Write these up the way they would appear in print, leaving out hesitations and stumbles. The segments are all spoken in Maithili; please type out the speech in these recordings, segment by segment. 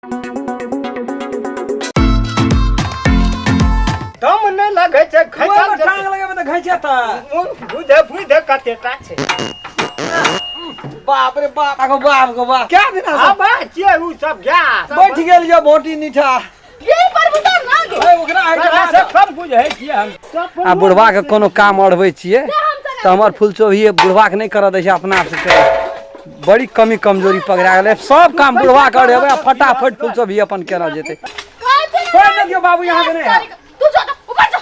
दम नहि लगै छै घैचल ओहिमे टांग लगेबै तऽ घैचेतै। बुझे बुझे कतेटा छै। बाप रे बाप, आगो बाप गो बाप, क्या दिन आब छियै उ सब गैस बैठ गेल ये भोटी नीठा। ये पर उतर ना गे। ए, ओकरा हइ तोरा से कम बुझै छियै हम। आ बुढ़वा के कोनो काम अढ़बै छियै तऽ हमर फुलचोभी बुढ़वा के नहि करऽ दै छै, अपना आपसँ करै। बड़ी कमी कमजोरी पकड़ा गेलै। सब काम बुढ़वा के अढ़ेबै आ फटाफट फुलचोभी अपन केना जेतै। छोड़ि ने दियौ बाबू, यहाँ के नहि हैत। तू जो ऊपर जो,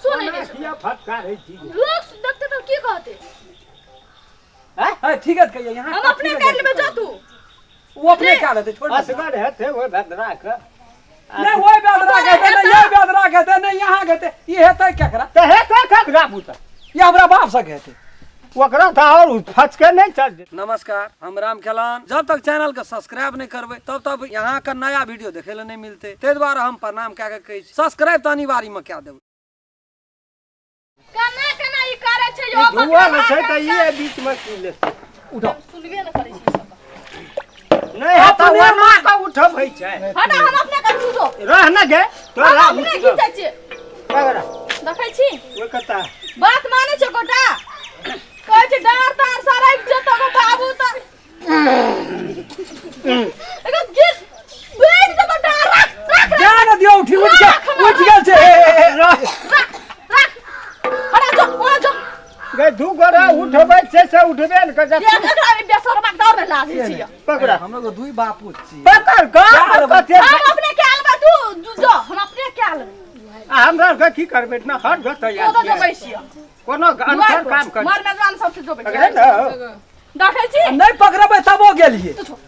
सुन नहीं किया फटकारै छी? लोग देखते तो की कहते? हैं, ठीक है कहिए यहाँ। हम अपने कर लेबे, जो तू। वो अपने क्या लेते, छोड़ दे। असगर हेतै ओहि भद्रा के। नहीं ओहि बेदरा के हेतै, नहीं ये बेदरा के हेतै, नहीं यहाँ के हेतै। ई हेतै केकरा? तऽ हेतै ककरा पुता? ई हमरा बाप से हेतै। ओकरा तऽ आओर फचके नहि चल जेतै। नमस्कार, हम राम खेलान। जब तक चैनल के सब्सक्राइब नहीं करबै तब तक यहाँ के नया वीडियो देखे ले नहीं मिलते, ताहि दुआरे हम प्रणाम कए के कहै छी, सब्सक्राइब तऽ अनिवार्य में कए देबै। केना केना ई करै छै यो? ई धुआं छै तऽ ई बीच में की लेतै? उठाओ। सुनबे न करै छै ई सब। नहि हेतै ओना कऽ उठबै छै। हटा, हम अपने कर, तू जो। रह न गे हम तोरा। अपने घीचै छियै। पकड़ा। देखै छी? ओहि कता बात मानै छै गोटा, कहै छै डाँर तार सरक जेतौ गो बाबू, तऽ एगो गिर बैठ जेतौ डाँर। राख राख राख। जा ने दियौ, उठि उठि के उठि गेल छै। हे, हे, हे, रह। राख राख, हटा, जो ओना जो। गे, दू गोरा उठबै छै से उठबे ने करै। ये एकरा भी बेसरमा के दौड़ लागै छी। पकड़ा। हम लोग दुई बापूत छी। पकड़ कऽ कते। हम अपने के आलबै, तू जो, हम अपने के आलबै। आ हमरा आरके की करबै? इतना हट गो तो तैयार तो जोबै छियै। कोनो अनकर काम कर। मर मेजबान सबसे जोबै पकड़े छियै। ने। देखै छी? नहीं पकड़बै तबो गेलियै। तू छोड़।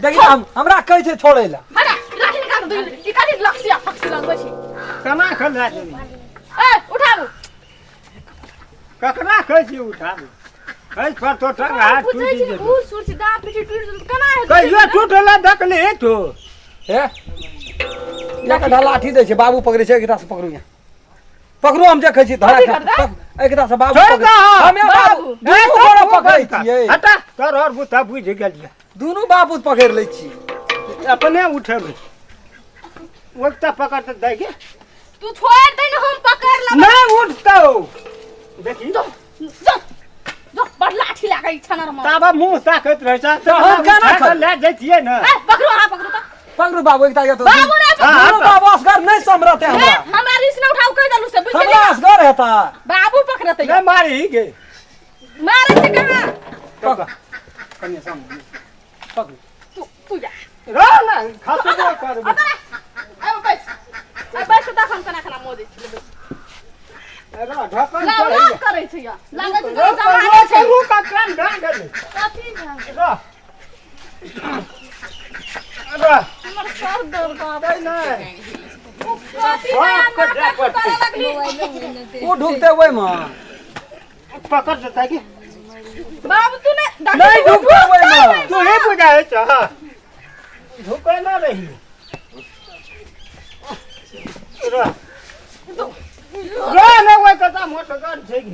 देखिए, हम हमरा कहै छै छोड़ै लए। हटा, राखी निकाल दू, ई खाली लक्ष्य फक्सी लगबै छी। केना कऽ लए जेबै? ए, उठाबू। ककरा कहै छी उठाबू? खसि पड़तौ टंग हाथ बुझै टूटि छी? जेतौ। बूढ़ सूढ़ छी, दाँत पीछे टूटि जेतौ, केना हेतै? कहियो टूटले देखली तू? हे, एकटा लाठी दै छै, बाबू पकड़ै छै। एकटा से पकड़ू, यहाँ पकड़ू, हम देखै छी धरा। कथी करतै? एकटा से बाबू छोड़ि पकड़ै। दह। हमे बाबू बाबू। दुनू गोरा पकड़ै छियै। हटा, तोर और बुता बुझि गेलियै। दुनू बाबू पकड़ि लै छियै। अपने उठेबै, ओकटा पकड़ तऽ दै के। तू छोड़ दे ने, हम पकड़ लेबै। नहि उठतौ, देखी। जो जो जो, बड़ लाठी लागै छनर में। ताबा मुँह ताकैत रहै छै। तऽ हम केना उठा कऽ खाइ? लए जैतियै ने। ए, पकड़ू, अहाँ पकड़ू तऽ। पकड़ू बाबू, एकटा ये तो बाबू रे, पकड़ू। दुनू बाबू असगर नहीं समरते ए, हमरा। हमरा रिस न उठाउ, कहि देलु से बुझि हमरा गेली। असगर हेता। बाबू पकड़तै। नहि मारी गे। मारै छै कहाँ? पकड़ कनिया, सामने पकड़ू। तू तू जा। रह ने, खसबो करबै। अतरा आबि बैस, आ बैस के देख हम केना केना मोदै छी। रह, ढक्कन लाव चढ़ैया। लाव करै छै या लागै छै रुक, जेना जमाने रुक, छै। रुक, काम भए गेलै। कथी भेल? रह रह। हमर सर दर्द आबै। नहि। कथी नया बाप के नाटक जाय करे लगली? ओ ढुकते ओहिमे। पकड़ देतै कि? बाबू, तू ने नहीं ढुकते ओहिमे। तू ही बुझाइ छ, ढुकै ना रही। रह रह ने, ओहि कता मोटगर छै कि?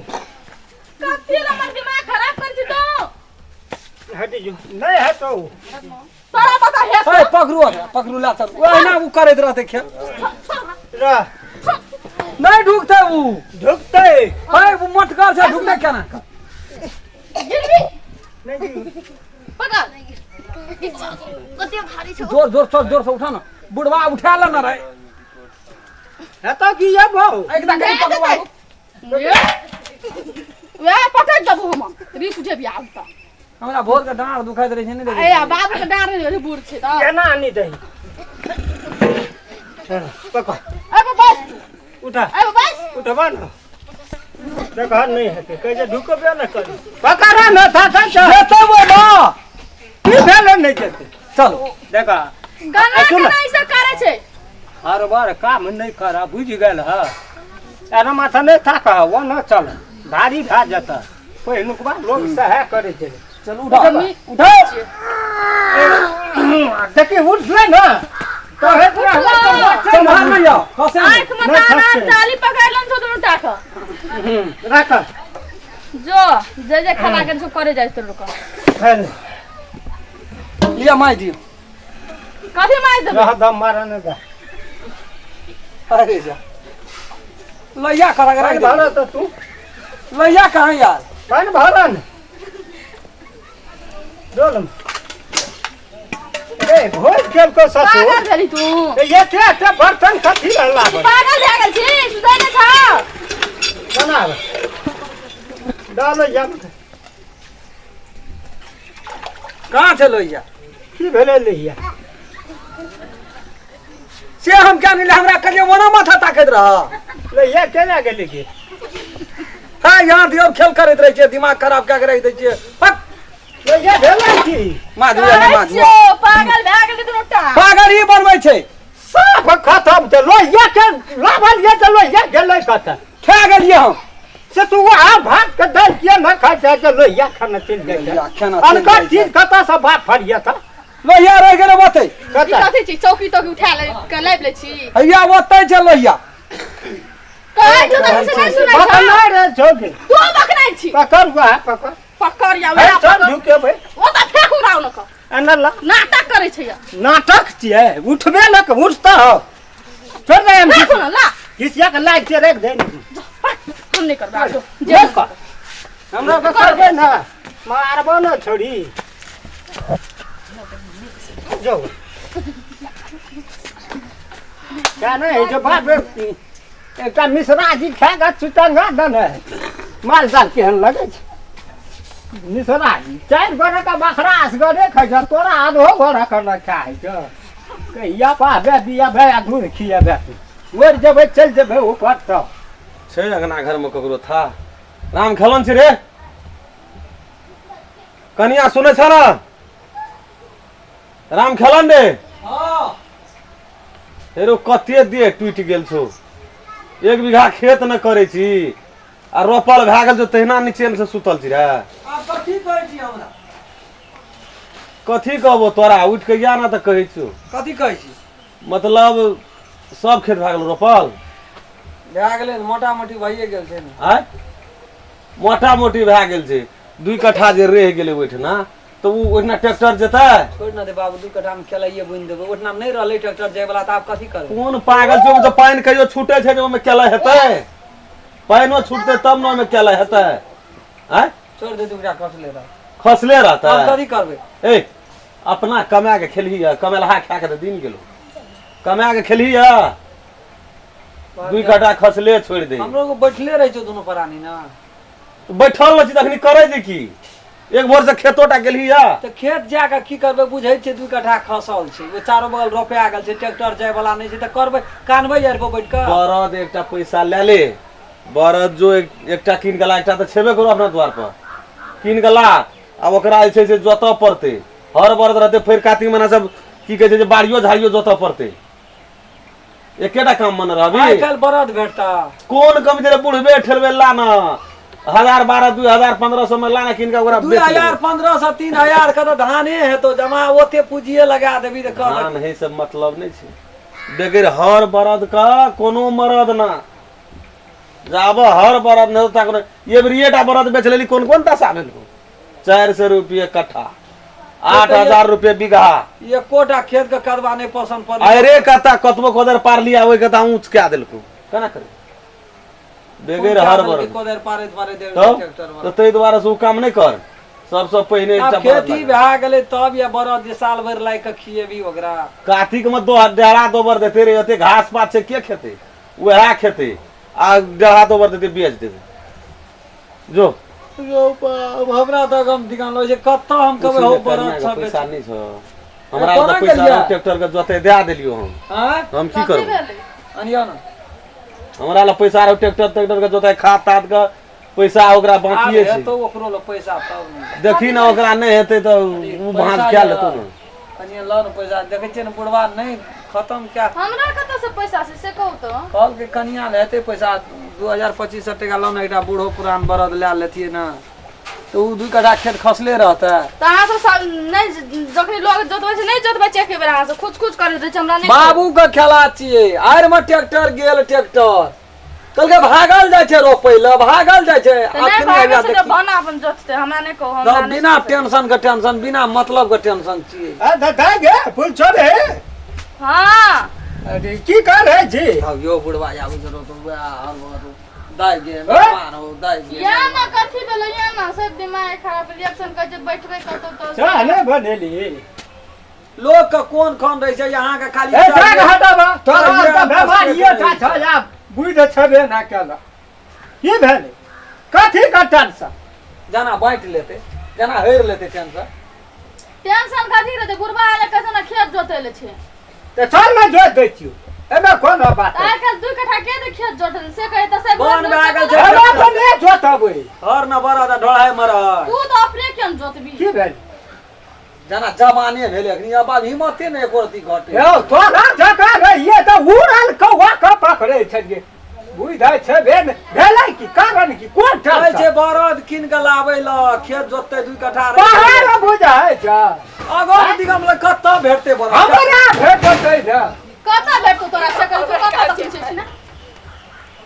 कथी ला हमर दिमाग खराब कर छी तू? हटि जो, नहि हेतौ। तोरा पता है। हे, पकड़ू ओकरा, पकड़ू, ला चल। ओहिना ओ करैत रहतै खेल। रह। नहीं ढुकते ऊ। ढुकतै। हे, ओ मोटगर छै, ढुकते केना? गिरबी। नहि। पकड़, कते भारी छौ। जोर जोर से, जोर से उठा ना बुढ़वा, उठा ले ना रे। हेतौ कि ये भाऊ? एकटा कहीं पकड़ू बाबू। वएह पकड़ देबो हम, रिस उठेबी आब तऽ। हमरा भोर के डाँड़ दुखाइत रहै छै, नहि देखै ए आ बाबू के डाँड़ नहि रहै, बूढ़ छै तऽ। केना आनी दही? पकड़। ए बस तू। उठा। ए बस। उठबा न, देखह नहि हेतै, कहै छै ढुकबे ने करी। पकड़ा न था था छियै। जेतै ओहिमे। की भेलै, नहि जेतै? चलो। देखह। गाना आ सुन। केना ई सब करै छै? हर बार काम नहि कर, बुझि गेल ह? एना माथा नहि थाक, ओ न चल, भारी भए जेतह। पहिलुकबा लोक सएह करै छै। चलू, उठाओ उठाओ। देखी, उठलै ने कहैत रहलै। सम्हार नहि जाओ, खसे नहि। आँख में नहि ताना खसतै। टाली पकड़ लन छौ दुनू टा के। राख। जो जे जे खाना के छौ करे जाइ तोर रुक। फेर लिअ, माइ दियौ। कथी मारि देबै? रह दम मारा ने दे। अरे जा लोहिया खड़ा के पानि राखि भरऽ दे। तऽ तू। लोहिया कहाँ यार? पानि भरऽ ने डोल में। रे भोज केलको ससुर। पागल भेली तू? एते एते बर्तन कथी लए लाबल? पागल भए गेल छी? सुधै नहि छौ? केना आबै? डालो जम। कहाँ छै लोहिया? की भेलै लोहिया? से हम क्या नहीं, हमरा कहलिए ओना माथा ताकैत रह। लोहिया केना गेलै गे? हाँ, यहाँ दियो खेल करैत रहै छियै, दिमाग खराब कए के राखि दै छियै। हट। लोहिया भेलै की? माधु या नहि कहै माधु छियौ, पागल भए गेली दुनू टा। पागल ही बनबै छै। सब खतम छै। लोहिया के लाबल ये तऽ लोहिया गेलै कतऽ? खा गेलियै हम। से तू आ भात के दालि किया नहि खाइ छै जे लोहिया खाना चलि जाइ लोहिया छै? खाना चलि अनकर जाइ छै। चीज कतऽ से भात फरियता? लोहिया रहि गेलै ओतै। ई कतऽ? कथी छी? चौकी तौकी उठा ले के लाबि लै छी। हैया ओतै छै लोहिया। कहै छौ तऽ से नहि सुनै छौ। पकड़ने रे छौ। तू बकनाइ छी। पकड़ वएह पकड़। पकड़ या हे वएह चल पकड़। झुकेबै। ओ तऽ फेकू राव न कऽ। एना ला। नाटक करै छै या। नाटक छियै? उठबे न के उठता हो, छोड़ दे हम। फेकू न ला। घिसिया के लाइट छै, राखि दे। हम नहि करबै आब, जो। जे कर हमरा के करबै ने, मारबो न छोड़ी जो। क्या नहीं जो बाप रे, एकटा मिश्रा जी खा कऽ चुटंगा देने माल जाल केहन लगै छै। मिश्रा जी 4 गोरे के बकरा असगरे खाइ छै, तोरा आधो गोरा के न खाइ छै। कहिया पाबे बियाबे आ दूध खियाबे? तू मरि जेबै, चलि जेबै ऊपर तऽ छै अंगना घरमे ककरो था राम खेलन छै रे। कनिया सुनै छ ने राम खेलन रे? हेरो कते देह टूटि गेल छौ। 1 बीघा खेत न करै छी आ रोपल भए गेल छौ, तहिना नीचे से सुतल छी रे। आब कथी कहै छी हमरा? कथी कहबो तोरा? उठि कऽ या ने तऽ कहै छियौ। कथी कहै छी? मतलब सब खेत भए गेल रोपल? भए गेलै ने, मोटा मोटी भइए गेल छै ने। आँय, मोटा मोटी भए गेल छै। 2 कट्ठा जे रहि गेलै ओहिठिना, तऽ ओ ओहिठिना ट्रैक्टर जेतै? छोड़ि ने दे बाबू, 2 कट्ठामे केलाइए बुनि देबै। ओहिठिना नहि रहलै ट्रैक्टर जायवला तऽ आब कथी करबै? कोन पागल छै? ओहिमे तऽ पानि कहियो छूटे छै जे ओहिमे केला हेतै? पानिओ छूटतै तब ने ओहिमे केला हेतै। आँय, छोड़ि दे, 2 कट्ठा खसले रह। खसले रहतै? आब कथी करबै? ए, अपना कमा के खेलही या कमेलहा खा के तऽ दिन गेलो। कमा के खेलही या 2 कट्ठा खसले छोड़ि दे। हमरो को बैठले रहै छौ दुनू प्राणी ने। बैठल रहै छी तखनी करै जे की? एक भोर से खेतो टा गेलही या? तऽ खेत जा कऽ की करबै? बुझै छियै 2 कट्ठा खसल छै, ओ चारो बगल रोपा गेल छै, ट्रैक्टर जाय वाला नहि छै, तऽ करबै कानबै आर पर बैठ कऽ? बरद एकटा पैसा लए ले। बरद जो एकटा कीन गेला, एकटा तऽ छेबे करू अपना द्वार पर, कीन गेला। आब ओकरा जे छै से जोतऽ पड़तै। हर बरद रहतै, फेर कातिक महीना सब की कहै छै जे बाड़ियो झाड़ियो जोतऽ पड़तै। एकेटा काम मन रहबी? आइ काल्हि बरद भेटता? कोन कमी छै रे? बुढ़बे ठेलबे ला ना, 1000 12 2000 1500 में ला ना, कीन के ओकरा दू बेच लेबै। हजार 1500 3000 के तऽ धाने हेतौ जमा। ओते पूंजिए लगा देबी तऽ कर। धान है सब मतलब नहि छै। बगैर हर बरद का कोनो मरद ना। जाब हर बरद नहि होता कोनो। ये बेर टा बरद बेच लेली, कोन कोन दशा भेल? 400 रुपये कट्ठा, 8000 रुपये बीघा। एकोटा खेत के कदवा नहि पसन्द पड़लै। अरे कता कतबो कोदर पार लिया, ओहि कता ऊँच कए देलको। केना करै बगैर हर बरद? कोदारि पारैत पारैत तब ट्रैक्टर तऽ ताहि दुआरे से ओ काम नहि कर। सबसँ पहिने आब एकटा बरद खेती लगा। भए गेलै तब या बरद जे साल भरि लागि कऽ खिएबी ओकरा। कार्तिक में दो डेढ़ा दोबर देते रे। एते घास पात छै, के खेतै? वएह खेतै आ डेढ़ा दोबर देते, बेच देबै जो। यौ बाप, हमरा तऽ गम ठिकान लगै छै। कतऽ हम कहबै हौ बरद कनिया के सब पैसा बेच नहि छौ हमरा? कोना तऽ पैसा गेलियै? ट्रैक्टर के जोते दए देलियौ हम। आँय? हम की कथी करबै? भेलै? अनियौ ने। हमरा लग पैसा रहौ ट्रैक्टर ट्रैक्टर के जोते खाद ताद के पैसा ओकरा आब बाकिए छै। हेतौ ओकरो लग पैसा तब ने। देखी ने, ओकरा नहि हेतै तऽ ओ भाँज पैसा कए जे लेतौ ने। कनिये लऽ ने पैसा। देखै छियै ने बुढ़वा नहि खतम कए। हमरा कतऽ से पैसा छै से कहू तऽ। कहलकै कनिया लए हेतै पैसा, 2000 2500 टका लऽ ने, एकटा बूढ़ो पुरान बरद लए लेतियै ने तऽ ओ 2 कट्ठा खेत खसले रहतै। तऽ अहाँ सब सब नहि, जखनी लोग जोतबै छै, नहि जोतबै छै एके बेर अहाँ सब खुच खुच करैत रहै छै। हमरा नहि। बाबू के खेला छियै। आड़ि में ट्रैक्टर गेल, ट्रैक्टर कहलकै भागल जाइ छै रोपै लए, भागल जाइ छै। तऽ नहि अखनी भागै हैया छै तऽ देखी। बना अपन जोततै, हमरा नहि कहू, हमरा तऽ नहि बिना सुतै। टेंशन के टेंशन, बिना मतलब के टेंशन छियै। आ दादा गे फूल छोड़े। हँ। अरे की कर रहे छी? अब यो बुढ़वा आबै छै रोपै, वएह हर बरद दाइ गे मेहमान हो दाइ गे। या ना कथी भेलै या ना, सब दिमाग खराब भेल। जब सन कहै छै बैठबै कतौ तऽ चाह नहि बनेली? लोक के कोन खन रहै छै अहाँके खाली ए टांग हटाबा तोरा चाहिए, तऽ व्यवहार बस ये टा छ, आब बुझि छबे ना केला। की भेलै? कथी के टेंशन? जेना बाँटि लेतै, जेना हेर लेतै टेंशन। टेंशन कथी रहतै? बुढ़बा आयल कहै छै ने खेत जोतै ले छै। तऽ चल ने, जोति दै छियौ, एहिमे कोनो बात तऽ आइ काल्हि 2 कट्ठा के दे खेत जोतै ले से कहै तऽ से बन भए गेल छै। हमरा तऽ नहि जोतबै। हर न बरद आ ढोढ़ाइ मरद। तू तऽ अपने केना जोतबी? की भेल? जेना जवाने भेलै अखनी, अब आब हिम्मते ने एको रत्ती घटे। यौ तोरा जकाँ रहियै तऽ उड़ल कौआ के पकड़ै छलियै, बुझै छै? भेल भेलै की कारण की कोन कहै छै टेंशन? बरद कीन के लाबै ल, खेत जोततै, 2 कट्ठा रहै। पहाड़ बुझै छै। अगम दिगम लए कतऽ भेटतै बरद? हमरा भेटतै ने। कतऽ भेटतौ तोरा से कहै छै, कतऽ तक छै ने?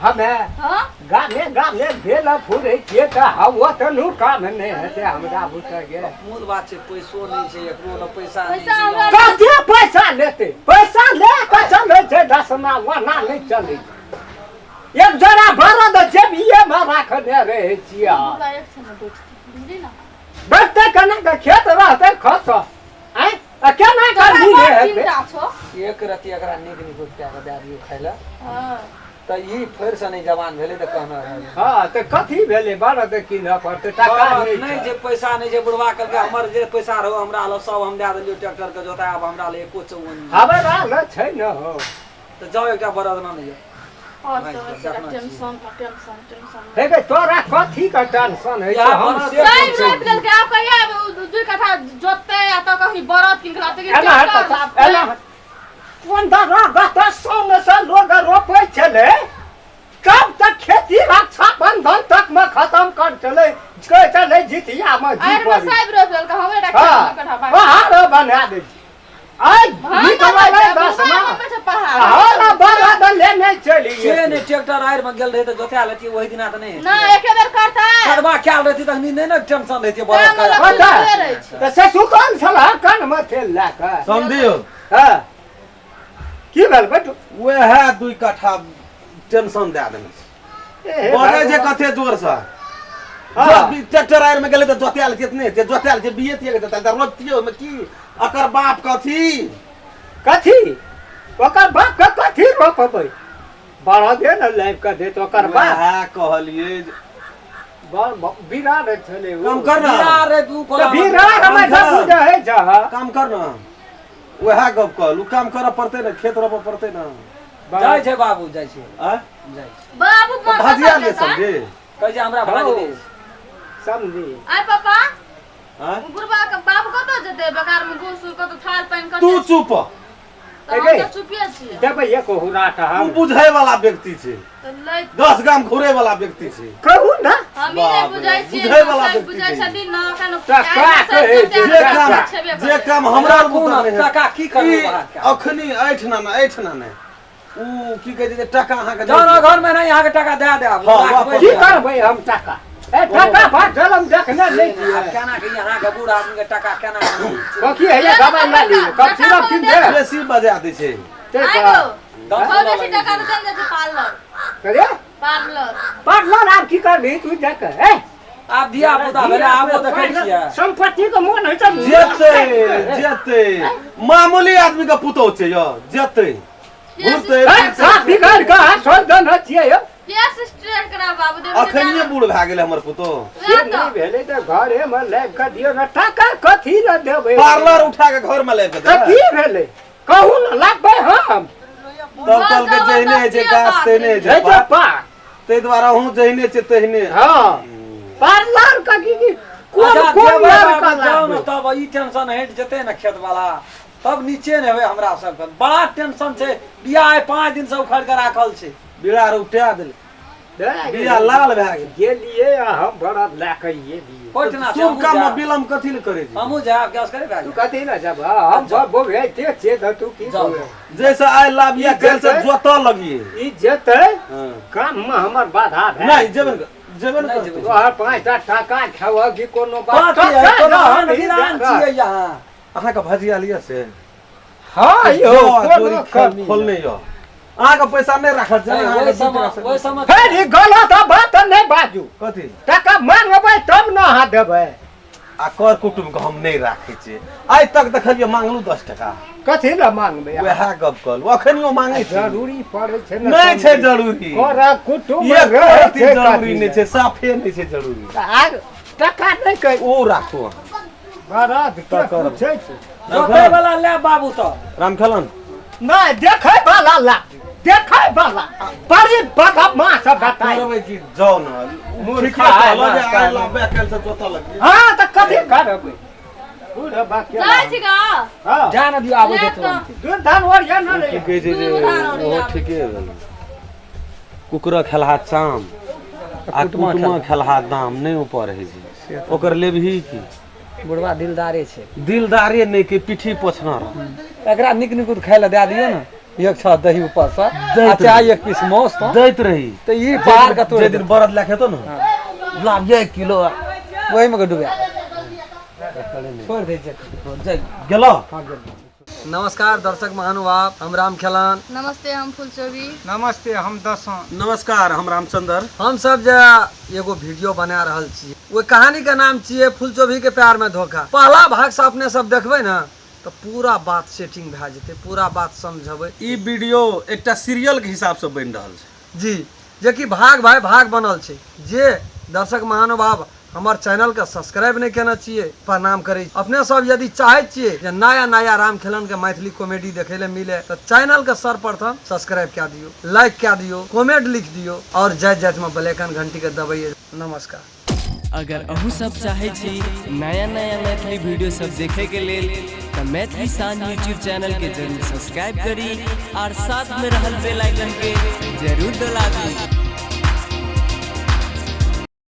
हमे हँ। गामे गामे भेल फुरै छियै तऽ हवा तऽ नु काम नहि हेतै हमरा बुझै गे। मूल बात छै पैसो नहि छै एकरो लग, पैसा नहि पैसा छै। हमरा कते पैसा लेतै? पैसा ले कऽ चलै छै दसमा, ओना नहि चलै छै। एक जोड़ा बरद जेबिये मे राखने रहै छियै। बुढ़बा एक छै ने बैठतै, बुझली ने? बैठतै केना कऽ? खेत रहतै खस आँय आ केना कऽ तोरा नीले बड़ हेतै? चिन्ता छौ। एक रत्ती एकरा नीक निकुत कए कऽ दए दियौ खाय लए हँ। तऽ ई फेरसँ नहि जवान भेलै तऽ कहने रहै। हँ तऽ कथी भेलै? बरद कीनऽ पड़तै, टाका बरद नहि नहि छै। छै, पैसा नहि छै। बुढ़वा कहलकै हमर जे पैसा रहो हमरा लग सब हम दए देलियौ ट्रैक्टर के जोताय, आब हमरा लग एको चौवन नहि। हमरा लग छै ने हो। तऽ जाउ एकटा बरद आनऽ यौ। और भाइ, सब छै देखना छियै। Tension tension tension. हे गे, तोरा कथी के टेंशन होइ छै? इएह हम बरद से साइब रोपि देलकै, आब कहिया 2 कट्ठा जोततै आ तऽ कहीं बरद कीन कऽ लाबतै कि एना ट्रैक्टर हेतै? लाबतै? एना 15 अगस्त सन से लोग रोपै छलै, कब तक खेती रक्षा बंधन तक में खत्म कर चले कहै छलै जितिया में जी आइर मे पड़ी। साइब रोपि देलकै, हमरे टा हाँ खेत 2 कट्ठा बाकी। पहाड़ बना दै छी आइ हाँ, निकललै दसमा पहाड़ हाँ बरद लेने चली। से नहि, ट्रैक्टर आड़ि मे गेल रहै तऽ जोता लेतियै ओहि दिना तऽ नहि ना हेतियै। एके बेर करतै। कदबा कयल रहती तखनी नहि ने टेंशन रहितियै बरद काम के। लग- पता रहै छै। तऽ से सुतल छलह कानमे तेल लए कऽ? समझियौ। हँ, की भेल बेटू? वएह 2 कट्ठा टेंशन दए देने छै। ए, हे बजै छै भगवान। कते जोरसँ। हाँ। ट्रैक्टर आड़ि मे गेलै तऽ जोतायल कितने छै, जोतायल छै, बिये तिये के जोतायल तऽ रोपतियै ओहिमे की अकर बाप कथी? कथी ओकर बाप के कथी रोपबै? बरदे ने लाबि कऽ देत ओकर बाप। वएह कहलियै जे बिरार छलै ओ। काम कर ना। बिरार रे दू तऽ कोला। बिरार मे काम कर। जब बुझै छह। काम कर ना, वएह गप कहलू, काम करऽ पड़तै ने, खेत रोपऽ पड़तै ने। जाइ छै बाबू, जाइ छै। आँय? जाइ छै। बाबू तऽ मोन भजिया कतऽ ले जेतै? समझे। कहै छै हमरा भाज दे। समझी। आइ पापा। आँय? बुढ़बा के बाप कतऽ जेतै? बेकार में घूस कतऽ थाल पानि कतऽ? तू चुप। तऽ हम तऽ चुपिये छियै। देबै एको हुराट तू हम। बुझै वाला व्यक्ति छै। तऽ लै। 10 गाम घुरे वाला व्यक्ति छै। कहू ने। हम ई नहि बाप रे, बुझै छियै बुझै वाला सब व्यक्ति बुझै छै। छथिन ने एखन। तऽ का कहै छै? जे काम छेबे जे करै। काम हमरा राखू बुते ने, नहि टका की करबै ई बाहर के? अखनी एहिठिना ने, एहिठिना ने, उ की कहै छै जे टका अहाँके जहन अगहन महिना अहाँके टाका दए देब। हाँ, राखबै। वापस। की करबै हम टाका? ए टाका भात हम देखने नहि आब छियै। केना के अहाँके बूढ़ आदमी के टाका केना? कथी हैया दबाइ लए लियौ, कफ सिरप कीन दे। बेसी बजा दै छै। आइ गो दस बहुत गोला बेसी लगै टका छै। तऽ देल जाइ छै पार्लर। अरे पार्लर। पार्लर आब की करबही तू जाके? ए आब धिया पुता भेलै, आबो देखै छियै। सम्पत्ति के मोन होइ छै। जेतै जेतै, मामूली आदमी के पुतोह छै यौ, जेतै घुरतै। ए, साफ बिगाड़ कऽ छोड़ देने छियै यौ। केस स्ट्रेट करा बाबू देव। अखनिये बूढ़ भए गेलै हमर पुतोह। से नहि भेलै तऽ घरे मे लाबि कऽ दियौ ने, टाका कथी लए देबै? पार्लर उठा के घर में लाबि के तऽ देबै। की भेलै कहू ने, लाबबै हम? तब कहलकै जहिने होइ छै गाछ तहिने होइ छै छै पात। पात। ताहि दुआरे अहूँ जहिने छै तहिने। हँ, पार्लर के की की कोन अच्छा, कोन देबै लड़का बाबू, जाउ ने लाबबै? तब ई टेंशन हटि जेतै ने खेत वाला, तब नीचे ने हेबै। हमरा सबके बड़ा टेंशन छै, बियाह आइ 5 दिन से उखड़ के राखल छै। बिरार उठा देलै। बिया लाल भए गेल। गेलिए आ हम बरद लए कऽ एलिए। पटना से शुभ हमहूँ काम में जायब। विलम्ब कथी ले करै छी? हमहूँ जायब, गैस करे भए तू गेल। कथी लए जब हम बौआइते छियै तऽ तू की जाउ। बौआ? जैसे आइ लाबिया ई काल्हि से जेतै? जोतऽ लगिए। ई जेतै हँ। काममे हमर बाधा भए नहि जेबे ने, जेबे ने नहि करतै। जेबै। तोहर 5टा टाका खेबह कि कोनो बात? कथी है? टका कोनो रहत, आन ई विरान देखह। छियै यहाँ। अहाँके भजिया लिअ से। हँ यौ, जौ आ कोनो जोरी कमी खोलने यौ। अहाँके पैसा नहि राखल छै, नहि, अहाँके ओहि दू समय टाका से- ओहि समय फेर ई गलत बात नहि बाजू। कथी? टाका मांगबै तब ने अहाँ देबै। आ कर कुटुम्ब के हम नहि राखै छियै। आइ तक देखलियै मांगलू 10 टका। कथी लए मांगबै अहाँ? वएह गप कहलू, अखनियो मांगै छी। जरूरी पड़ै छै ने। नहि छै जरूरी। कर कुटुम्ब एक रहै रत्ती छै जरूरी कथी नहि लए? छै, साफे नहि छै जरूरी। आर टका नहि कहै। ओ राखू अहाँ। बरद के तऽ करब। पूछै छै। जोतै वाला ले बाबू तऽ। रामखेलन। नहि देखै वाला ला, देखै वाला बड़ी बदमाश बताइ। करबै कि जाउ ने। मूर्ख ठीके कहलौ जे है, आइ लाबे काल्हि से जोतऽ लगिए। हँ तऽ कथी करबै? बूढ़ बा के जाइ छी गा। हँ। जा ने दियौ, आबै छै लेब तऽ। तुरन्ते। दूध धान ओरिया न की रे। कहै छै जे दूध धान ओरिया ओहो आबै। ठीके भेलै। कुकुरा खेलहा चाम आ कुटुमा कुटुमा खेलहा दाम नहि ऊपर होइ छै। ओकर लेबही की? बुढ़वा दिलदारे छै। दिलदारे नहि के पीठी पोछना रह। एकरा नीक निकुत खाय लए दए दियौ ने, एक छह दही ऊपर से दैत आ चाहे रही। एक पीस मांस तऽ दैत रही। तऽ ई पहाड़ के तोड़ि जे दिन देतै। बरद लए खेतो ने, लाबियै 1 किलो। ओहिमे के डुबा छोड़ि दै छै। गेलो। हँ, गेलौ। नमस्कार दर्शक महानुभाव, हम राम खेलान। नमस्ते, हम फुलचोभी। नमस्ते, हम दसों। नमस्कार, हम रामचंद्र। हम सब जे एगो वीडियो बना रहल छी ओहि कहानी के नाम छियै फुलचोभी के प्यार में धोखा। पहला भाग से अपने सब देखबै ने तऽ पूरा बात सेटिंग भए जेतै, पूरा बात समझबै। ई वीडियो एकटा सीरियल के हिसाब से बनि रहल छै। जी, जेकि भाग भाई भाग बनल छै। जे दर्शक महानुभाव हमर चैनल के सब्सक्राइब नहि केने छियै, प्रणाम करै छी। अपने सब यदि चाहै छियै जे नया नया राम खेलन के मैथिली कॉमेडी देखै लए मिले तऽ चैनल के सर्वप्रथम सब्सक्राइब कए दियौ, लाइक कए दियौ, कमेंट लिख दियौ और जाइत जाइत में बेल आइकन घंटी के दबैयै। नमस्कार। अगर अहूँ सब चाहै छी नया नया मैथिली वीडियो सब देखे के लेल तऽ मैथिली शान यूट्यूब चैनल के जरूर सब्सक्राइब करी और साथ में रहल बेल आइकन के जरूर दबा दी।